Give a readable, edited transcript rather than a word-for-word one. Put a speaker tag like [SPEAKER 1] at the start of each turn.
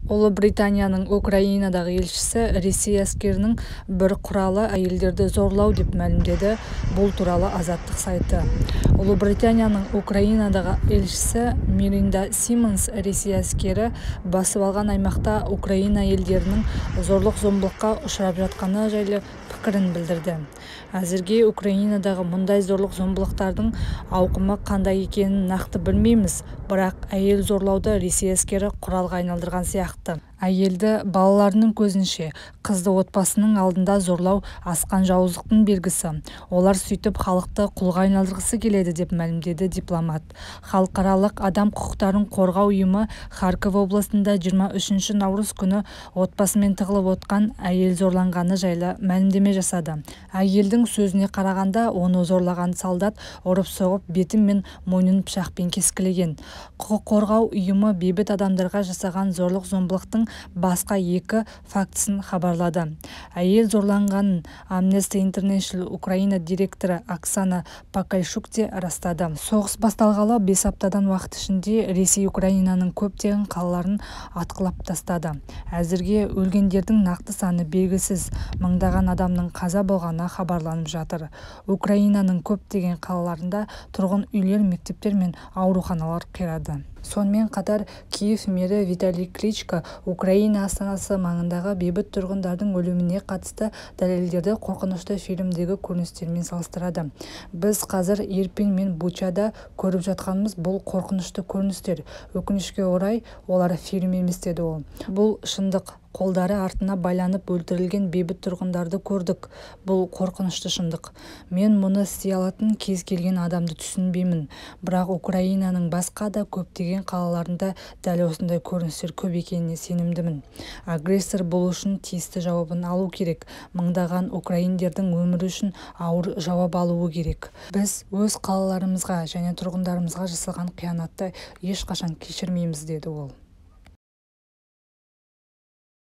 [SPEAKER 1] Ұлыбританияның Украинадағы елшісі Ресей әскерінің бір құралы әйелдерді зорлау деп мәлімдеді. Бұл туралы Азаттық сайты. Ұлыбританияның Украинадағы елшісі Миринда Симонс Ресей әскері басып алған аймақта Украина әйелдерінің зорлық-зомбылыққа ұшырап жатқаны жайлы пікірін білдірді. Әзірге Украинадағы мұндай зорлық-зомбылықтардың ауқымы қандай екенін нақты білмейміз, бірақ әйел зорлауды Ресей әскері құралға айналдырған сияқты. Әйелді балаларының көзінше, қызды отбасының алдында зорлау асқан жауыздықтың белгісі. Олар сөйтіп халықты құлға айналдырғысы келеді, деп мәлімдеді дипломат. Халықаралық адам құқықтарын қорғау ұйымы Харков облысында 23 наурыз күні отбасымен тығылып отқан әйел зорланғаны жайлы мәлімдеме жасады. Әйелдің сөзіне қарағанда, оны зорлаған солдат ұрып-соғып, беті мен мойнын пышақпен кескілеген. Құқық қорғау ұйымы бейбіт адамдарға жасаған зорлық-зомбылықтың басқа екі фактісін хабарлады. Әйел зорланғанын Amnesty International Украина директоры Оксана Покальшук те растады. Соғыс басталғалы 5 аптадан уақыт ішінде Ресей Украинаның көптеген қалаларын атқылап тастады. Әзірге өлгендердің нақты саны белгісіз, мыңдаған адамның қаза болғаны хабарланып жатыр. Украинаның көптеген қалаларында тұрғын үйлер, мектептер мен ауруханалар қирады. Сонымен қатар Киев мэрі Виталий Кличко Украина астанасы маңындағы бейбіт тұрғындардың өліміне қатысты дәлелдерді қорқынышты фильмдегі көріністермен салыстырады. Біз қазір Ирпень мен Бучада көріп жатқанымыз бұл қорқынышты көріністер. Өкінішке орай, олар фильм емес, деді ол. Бұл шындық. Қолдары артына байланып өлтірілген бейбіт тұрғындарды көрдік. Бұл қорқынышты шындық. Мен мұны істей алатын кез келген адамды түсінбеймін. Бірақ Украинаның басқа да көптеген қалаларында дәл осындай көріністер көп екеніне сенімдімін. Агрессор бұл үшін тиісті жауабын алу керек. Мыңдаған украиндердің өмірі үшін ауыр жауап алуы керек. Біз өз қалаларымызға және тұрғындарымызға жасалған қиянатты ешқашан кешірмейміз, деді ол.